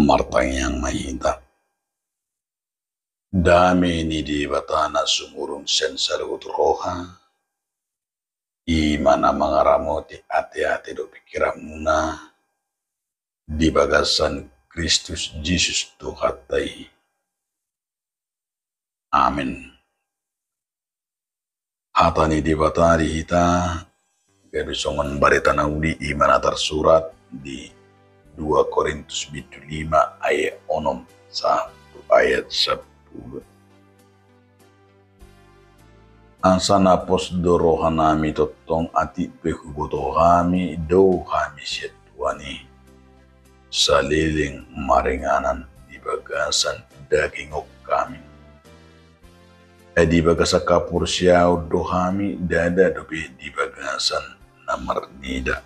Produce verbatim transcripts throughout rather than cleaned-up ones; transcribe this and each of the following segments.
Martangiang ma hita. Dame ni Debata na sumurung sian saluhut roha, i ma na mangaramoti ateate dohot pingkiranmuna di bagasan Kristus Jesus Tuhanta i. Amen. Hata ni Debata di hita gabe songon barita na uli, i ma na tarsurat di dua Korintus bindu lima ayat onom sahat tu ayat sampulu. Asa na pos do rohanami tongtong, atik pe huboto hami, dao hami sian Tuhan i, saleleng maringanan di bagasan daging on hami. Ai di bagasan haporseaon do hami, ndada dope di bagasan na marnida.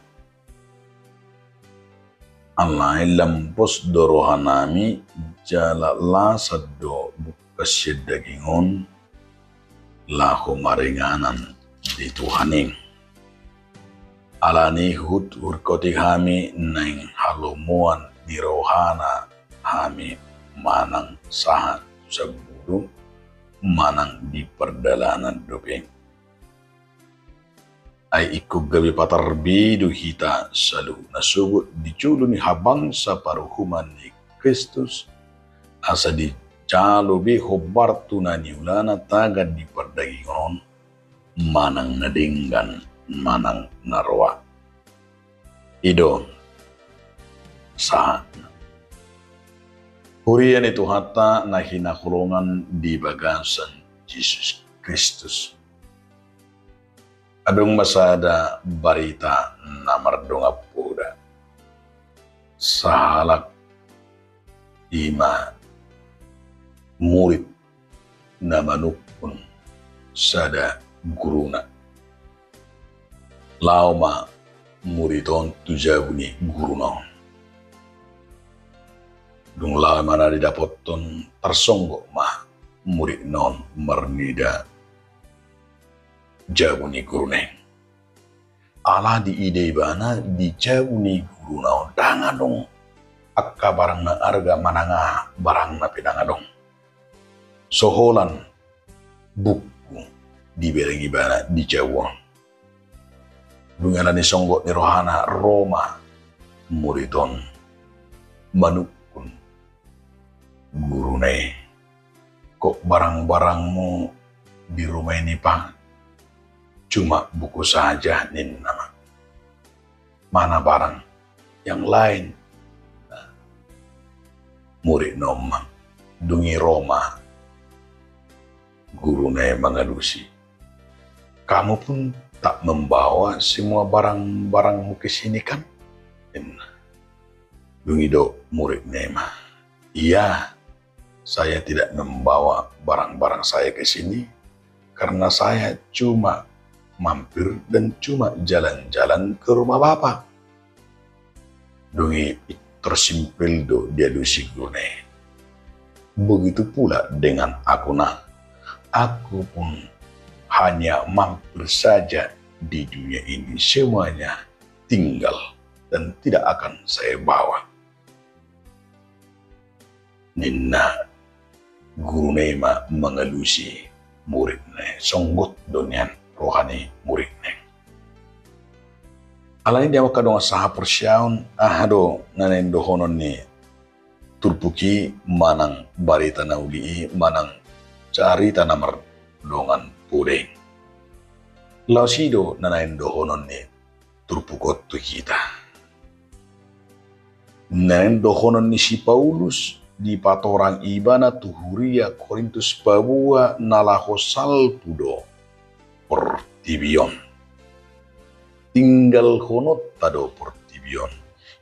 Alai lam pos do rohanami, jala lasat do bungkas sian daging on, laho maringanan di Tuhan i. Alani i huhut hurkotik hami naeng halomoan ni rohana hami, manang sahat tu sambulu, manang di pardalanan dope. Ai ingkon gabe patarbe do hita saluhutna sogot di jolo ni habangsa paruhuman ni Kristus, asa dijalo be hombar tu na niulana tagan di pardagingon on, manang na denggan manang na roa. I do sahatna. Huria ni Tuhanta na hinaholongan di bagasan Jesus Kristus. Adong ma sada barita na mardongan poda. Sahalak, i ma murid, na manungkun sada guruna. Laho ma murid on tu jabu ni guruna on. Dung laho ma na didapothon, tarsonggot ma murid on marnida jabu ni guruna i. Ala diida ibana di jabu ni guruna on ndang adong angka barang na arga manang aha, barangna pe ndang adong. So holan buku dibereng ibana di jabu on. Dung i ala ni songgot ni rohana, ro ma murid on manungkun guruna i. Kok barang-barangmu di rumah ini, Pak? Cuma buku saja, ninna ma. Mana barang yang lain? Murid na on ma. Dung i ro ma guruna i mangalusi. Kamu pun tak membawa semua barang-barangmu ke sini, kan? Ninna. Dung i dok murid na i ma. Iya, saya tidak membawa barang-barang saya ke sini, karena saya cuma mampir dan cuma jalan-jalan ke rumah Bapa. Dung i tersimpil do dialusi guruna i. Begitu pula dengan aku, Nak. Aku pun hanya mampir saja di dunia ini, semuanya tinggal dan tidak akan saya bawa. Ninna guruna i ma mangalusi muridna i, songgot do nian roha ni muridna i. Alani i, di hamu angka dongan sahaporseaon, aha do na naeng dohonon ni turpuk i manang barita na uli i manang carita na mardongan poda i? Laos i do na naeng dohonon ni turpuk on tu hita. Naeng dohonon ni si Paulus, dipatorang ibana tu huria Korintus paboa na laho salpu do portibi on. Tinggalhononta do portibi on.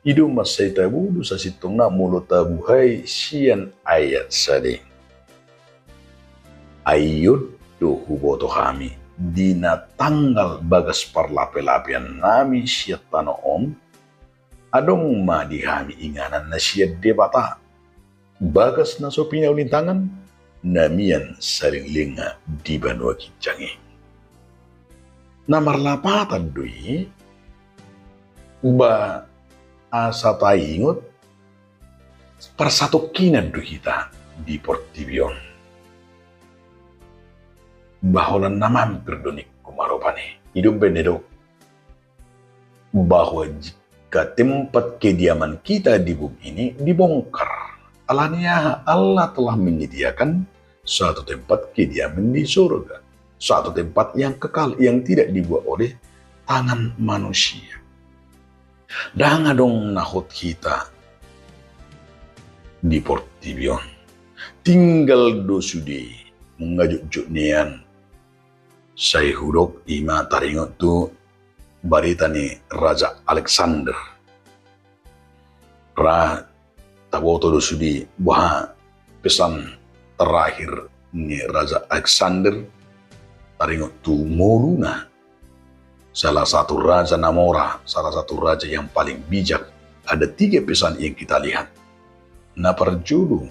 I do mansai tabolu sasintongna molo tabuhai sian ayat sada i. Ai on do huboto hami, di na tanggal bagas parlapelapeannami sian tano on, adong ma di hami inganan na sian Debata, bagas na so pinauli tangan, na mian salelenglenga di banua ginjang i. Na marlapatan do i, ba asa taingot, Parsatongkinan do hita di portibi on. Ba holan na mampir do ningku ma rupani. I do umbahen na didok bahwa jika tempat kediaman kita di bumi ini dibongkar. Alani aha? Allah telah menyediakan satu tempat kediaman di surga. Satu tempat yang kekal, yang tidak dibuat oleh tangan manusia. Ndang adong na hot hita di portibi on. Tinggal do sude. Nunga jotjot nian sai hudok, i ma taringot tu barita ni Raja Alexander. Ra taboto do sude boha pesan terakhir ni Raja Alexander taringot tu ngoluna. Salah satu raja na mora, salah satu raja yang paling bijak. Ada tiga pesan yang kita lihat. Na parjolo,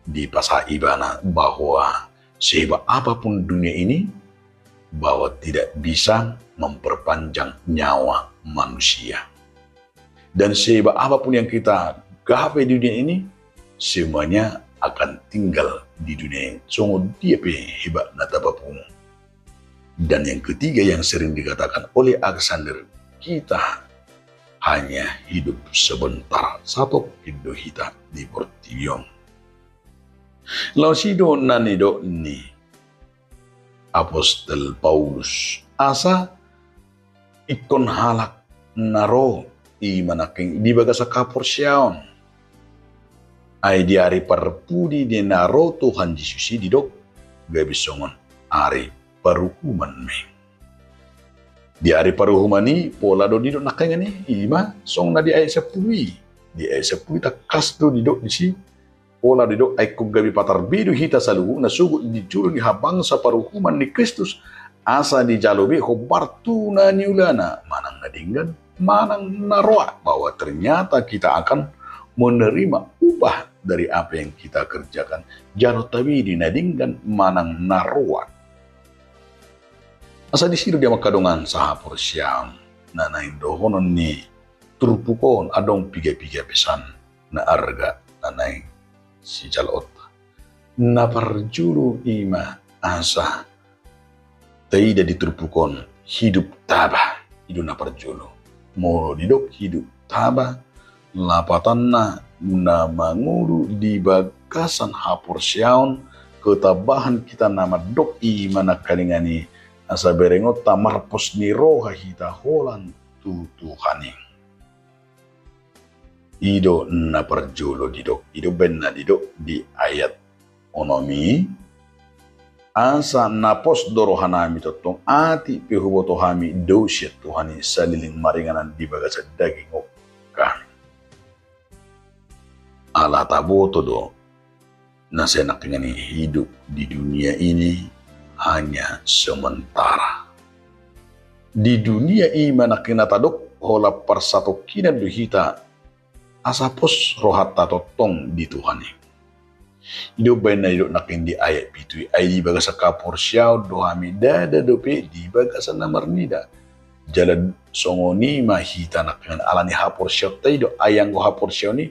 dipasahat ibana bahwa sehebat apapun dunia ini, bahwa tidak bisa memperpanjang nyawa manusia. Dan sehebat apapun yang kita gapai di dunia ini, semuanya akan tinggal di dunia ini. Songon dia pe hebatna tapapungu. Dan yang ketiga yang sering dikatakan oleh Alexander, kita hanya hidup sebentar, satongkin do hita di portibi on. Laos i do na nidok ni apostel Paulus, asa ingkon halak na ro i ma nangkin di bagasan haporseaon. Ai di ari parpudi ni na ro Tuhan Jesus i didok gabe songon ari paruhuman ma i. Di ari paruhuman i pola do didok nangkin i, i ma songon na di ayat sampulu i. Di ayat sampulu i tangkas do didok disi, pola didok, ai ingkon gabe patar be do hita saluhutna sogot di julu ni habangsa paruhuman ni Kristus, asa dijalo be hombar tu na niulana manang na denggan manang na roa, bahwa ternyata kita akan menerima upah dari apa yang kita kerjakan. Jalo tabe di na denggan manang na roa. Asa disi do di amang hamu dongan sahaporseaon, na naeng dohonon ni turpuk on adong piga-piga pesan na arga na naeng sijaloonta. Na parjolo i ma asa taida di turpuk on hidup taba. I do na parjolo. Molo didok hidup taba, lapatanna na mangolu di bagasan haporseaon, ketabahan hita na mandok i ma nangkiningan i, asa berengonta marpos ni roha hita holan tu Tuhan i. I do na parjolo didok, i do umbahen na didok di ayat onom i, asa na pos do rohanami tongtong, atik pe huboto hami do sian Tuhan i saleleng maringanan di bagasan daging on. Ala taboto do na sai nangkiningan i, hidup di dunia ini hanya sementara. Di dunia i ma nangkiningan na tadok holan parsatongkinan do hita, asa pos rohanta tongtong di Tuhan i. I do umbahen na didok nangkin di ayat pitu i, ai di bagasan haporseaon do hami, ndada dope di bagasan na marnida. Jala songon i ma hita nangkiningan, alani haporseaonta i do, ai anggo haporseaon i,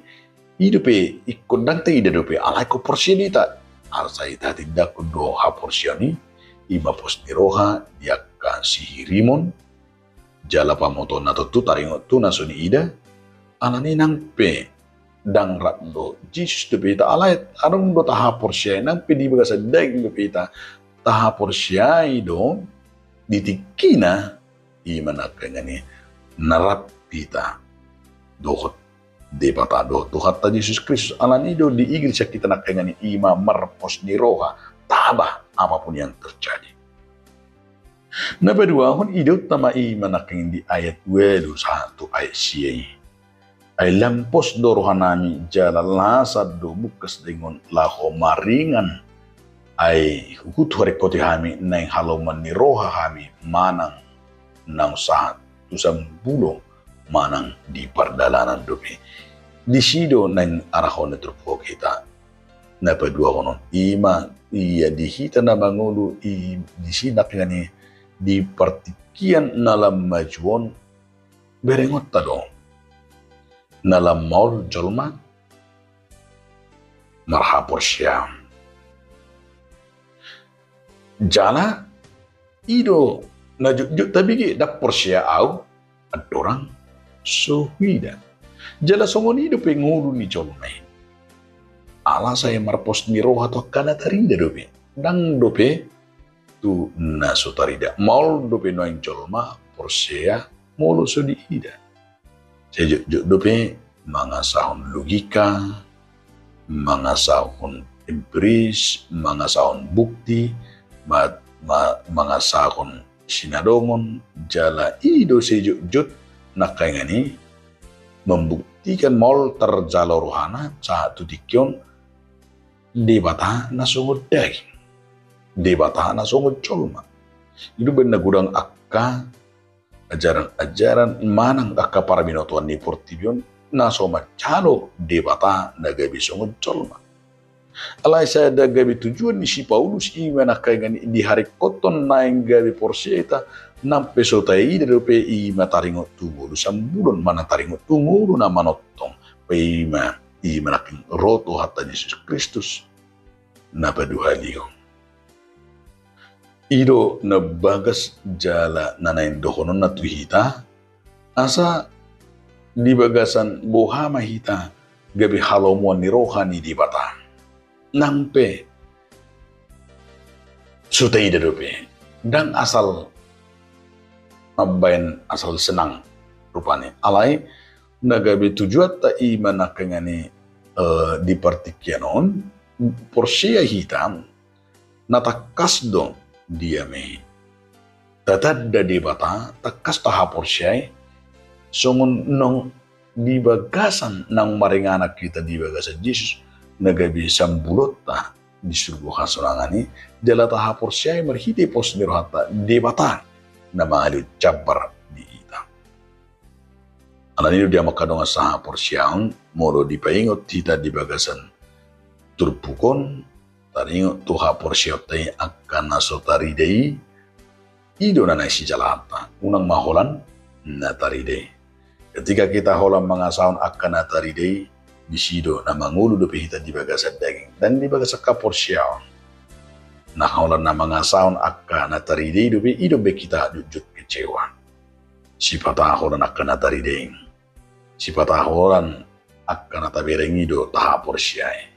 i dope ingkon ndang taida dope, alai ingkon porsea do hita. Asa i tahatindangkon do haporseaon i, i ma pos ni roha di angka sihirimon, jala pamotoonna tontu taringot tu na so niida, alani nang pe ndang rap do Jesus dope hita, alai adong do tahaporseai, nang pe di bagasan daging dope hita tahaporseai do, di tingkina i ma nangkiningan i na rap hita dohot Debata dohot Tuhanta Jesus Kristus, alani do diigil sian hita nangkiningan i, i ma marpos ni roha, tabah apapun yang terjadi. Na paduahon idaonta ma i ma nangkiningan di ayat ualu sahat tu ayat sia i. Ai lam pos do rohanami jala lasa do bungkas daging on laho maringan. Ai huhut huringkoti hami naeng halomoan ni roha hami manang naung sahat tu sambulo manang di pardalanan dope. Disi do naeng arahon ni turpuk hita. Na paduahon on i ma ia di hita na mangolu i disi nangkiningan i di partingkian na lam maju on, berengonta do na lam maol jolma, marhaporseaon. Jala i do na jotjot tabege, ndang porsea au andorang so huida. Jala songon i dope ngolu ni jolma i. Ala sai marpos ni roha tu angka na tarida dope. Ndang dope tu na so tarida. Maol dope nuaeng jolma porsea molo so diida. Sai jotjot dope mangasahon logika, mangasahon empiris, mangasahon bukti, ma-, ma-, mangasahon sinadongan, jala i do sai jotjot nangkaningan i membuktikan maol tarjalo rohana sahat tu tingki on Debata na songon daging, Debata na songon jolma. I do umbahen na godang angka ajaran-ajaran manang angka parabinotoan ni portibi on na so manjalo Debata na gabe songon jolma. Alai sada gabe tujuan ni si Paulus i ma nangkaningan i, di haringkothon naeng gabe porsea hita, nang pe so taida dope i ma taringot tu ngolu sambulon manang taringot tu ngolu na manongtong, pe i ma, i ma nangkin ro Tuhanta Jesus Kristus na paduahalihon. I do na bagas jala na naeng dohononna tu hita, asa di bagasan boha ma hita gabe halomoan ni roha ni Debata. Nang pe so taida dope, ndang asal mambaen asal senang rupani. Alai na gabe tujuanta i ma nangkaningan i, eh, di partingkian on, porsea hita na tangkas do dia ma i tatanda Debata, tangkas tahaporseai, songon naung di bagasan naung maringanan hita di bagasan Jesus, na gabe sambulonta di surgo hasonangan i, jala tahaporseai marhite pos ni rohanta Debata na mangalehon jambar di hita. Alani i do di hamu angka dongan sahaporseaon, molo dipaingot hita di bagasan turpuk on, taringot tu haporseaonta i angka na so tarida i, i do na naeng sijalanta, unang ma holan na tarida i. Ketika hita holan mangasahon angka na tarida i, disi do na mangolu dope hita di bagasan daging, ndang di bagasan haporseaon. Na holan na mangasahon angka na tarida i dope, i do umbahen hita jotjot kecewa. Sipata holan angka na tarida i, sipata holan angka na tabereng i do tahaporseai.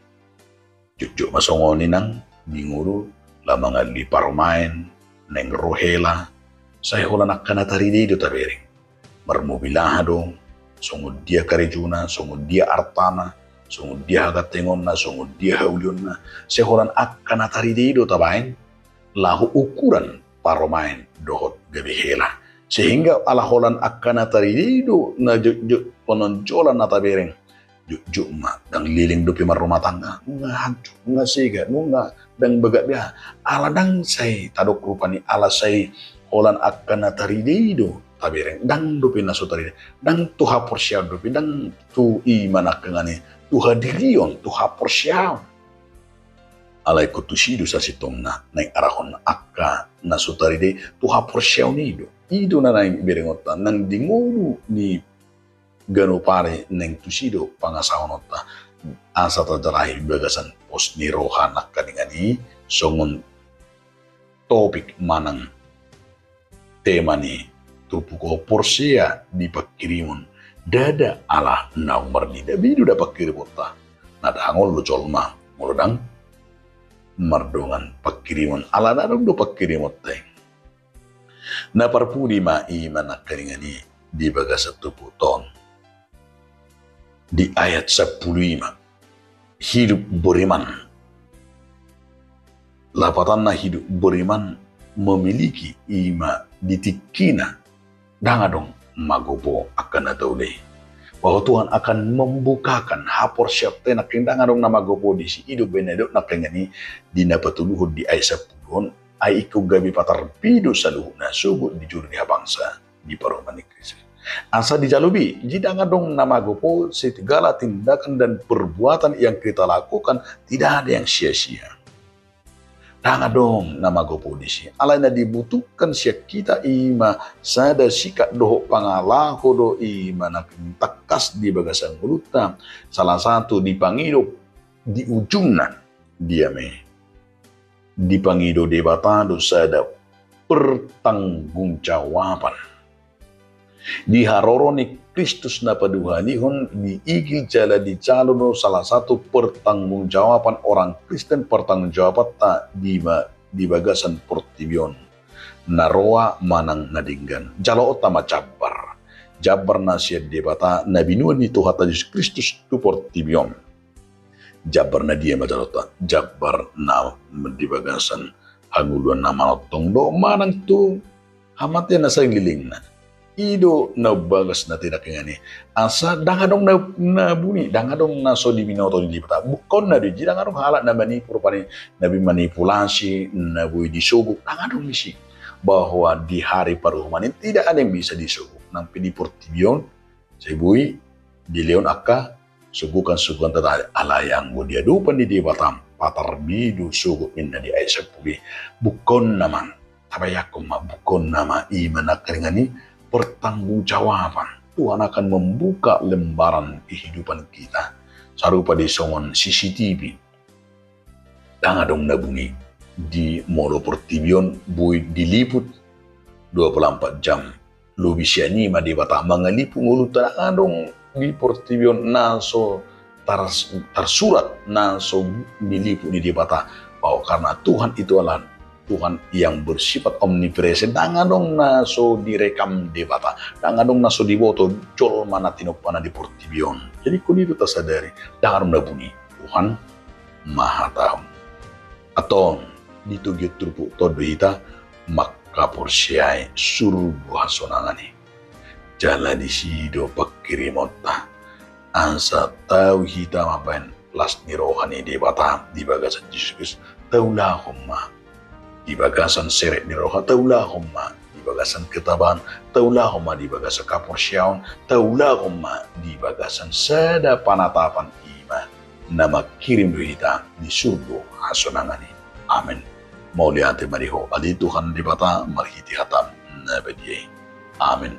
Jotjot ma songon i nang di ngolu, laho mangalului parumaen, naeng ro hela, sai holan angka na tarida i do tabereng. Marmobil aha do, songon dia karejona, songon dia artana, songon dia hagantengonna, songon dia haulionna, sai holan angka na tarida i do tabaen laho ukuran parumaen dohot gabe hela. Sehingga ala holan angka na tarida i do na jotjot panonjolan na tabereng, jotjot ma, ndang leleng dope marrumah tangga, nunga hancur, nunga sega, nunga ndang bagak be aha. Ala ndang sai tadok rupani, ala sai holan angka na tarida i do tabereng, ndang dope na so tarida, ndang tu haporseaon dope, ndang tu i ma nangkaningan i, tu hadirion, tu haporseaon. Alai ingkon tusi do sasintongna naeng arahon angka na so tarida i tu haporseaon i do. I do na naeng berengonta nang di ngolu ni ganup ari, naeng tusi do pangasahononta asa tajalahi di bagasan pos ni roha nangkaningan i, songon topik manang tema ni turpuk on, porsea di pangkirimon, ndada ala naung marnida. Be i do da pangkirimonta, na dangol do jolma molo ndang mardongan pangkirimon, ala na adong do pangkirimonta i. Na parpudi ma i ma nangkaningan i di bagasan turpukta on. Di ayat sampulu lima, hidup beriman. Lapatanna hidup beriman memiliki i ma di tingkina ndang adong magopo angka na taula i. Bahwa Tuhan akan membukakan haporseaonta i nangkin, ndang adong na magopo disi. I do umbahen na didok nangkaningan i di na patoluhon di ayat sampulu on, ai ingkon gabe patarpido saluhutna sogot di jolo ni habangsa di parumaen ni Kristus. Asa dijalo be, jadi ndang adong na magopo, segala tindakan dan perbuatan yang kita lakukan tidak ada yang sia-sia. Ndang adong na magopo disi. Alai na dibutuhkan sian hita i ma sada sikap dohot pangalaho do i ma na tangkas di bagasan ngolunta. Salah satu dipangido di ujungna dia ma i? Dipangido Debata do sada pertanggungjawaban. Di haroro ni Kristus na paduahalihon, diigil jala dijalo do salah satu pertanggungjawaban orang Kristen, pertanggungjawabanta di ma-, di bagasan portibi on, na roa manang na denggan. Jaloonta ma jambar. Jambar na sian Debata na binoan ni Tuhanta Jesus Kristus tu portibi on. Jambar na dia ma jaloonta? Jambar na di bagasan hangoluan na manongtong do manang tu hamatean na salelengna. I do na umbagas na tinangkingan i. Asa ndang adong na, na buni, ndang adong na so dibinoto ni Debata. Bungkaonna do i, ndang adong halak na manipu rupani, na boi manipulasi, na boi disogok, ndang adong disi. Bahwa di hari paruhuman i tidak ada yang bisa disogok. Nang pe di portibi on, sai boi dilehon angka sogokan-sogokan tadi, alai anggo di adopan ni Debata, patarmi do sogok ninna di ayat sampulu i. Bungkaonna ma, tabayangkon ma, bungkaonna ma, i ma na keringan i pertanggungjawaban. Tuhan akan membuka lembaran kehidupan kita. Sarupa do songon C C T V. Ndang adong na buni. Di molo portibi on boi diliput dua puluh empat jam. Lobi sian i ma Debata mangaliput ngolunta, ndang adong di portibi on na so tar-, tarsurat na so diliput ni Debata. Bahwa karena Tuhan itu adalah Tuhan yang bersifat omnipresent, ndang adong na so direkam Debata, ndang adong na so diboto jolma na tinompana di portibi on. Jadi, ingkon i do tasadari, ndang adong na buni. Tuhan Maha Tahu. Antong, di togu turpukta on do hita mangkaporseai surgo hasonangan i. Jala disi do pangkirimonta. Asa tau hita mambahen las ni roha ni Debata di bagasan Jesus Kristus, taulahon ma di bagasan serep ni roha, taulahon ma di bagasan ketabahan, taulahon ma di bagasan kaporseaon, taulahon ma di bagasan sada panatapan, i ma na mangkirim do hita di surgo hasonangan i. Amen. Mauliate ma di Ho, ale Tuhan Debata, marhite hataM na badia i. Amen.